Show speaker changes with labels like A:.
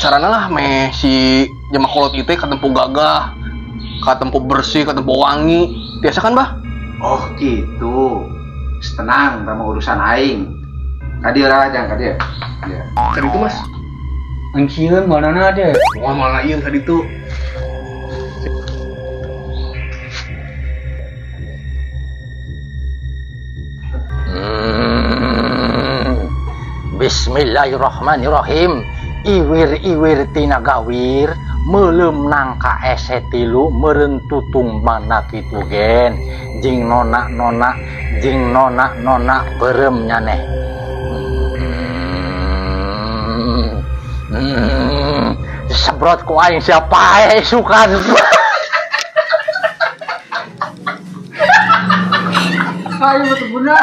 A: Carana lah meh si jama kolot ieu teh katempo gagah, katempo bersih, katempo wangi. Biasa kan, Bah?
B: Oh gitu. Tenang sama urusan aing. Ka dieu lah, jangan ka dieu. Ka dieu.
A: Tadi itu, Mas.
C: Angkieun manana deh.
A: Wah, malah ieu tadi tuh.
D: Bismillahirrahmanirrahim. Iwir-iwir tina gawir meuleum nangka ese tilu meureun tutung mana kitu gen jeung nona-nona jeung nona-nona beureum nyaneh. Sebrot ku aing siapa suka.
C: Ayo betul bunda.